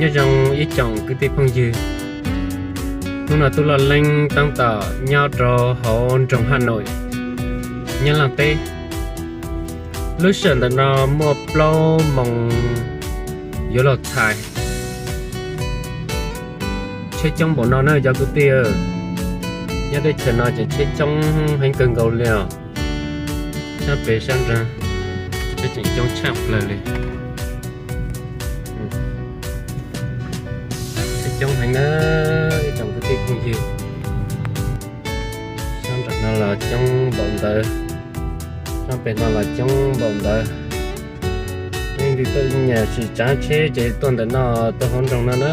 Nyob zoo ib tsoom kwv tij phooj ywg, hnub no Tub Loj Leeb taab tom nyob rau hauv nroog Haj Noim, Nyab Laaj teb. Lub sij hawm ntawm no muaj plaub moos yuav luag txhais. Tsheb coob npaum no na cov kwv tij. Nyob teb chaws no ces tsheb coob heev kawg nkaus li os. Sab pem sab nraag tsheb tseem coob tshaj plawg li. Tsheb coob heev na ib tsoom kwv tij phooj ywg. Sab nraag no los coob npaum ntawd, sab pem no los coob npaum ntawd. Leej twg tuaj nyiam sim tsav tsheb ces tuaj ntawm no, tuaj hauv nroog no na.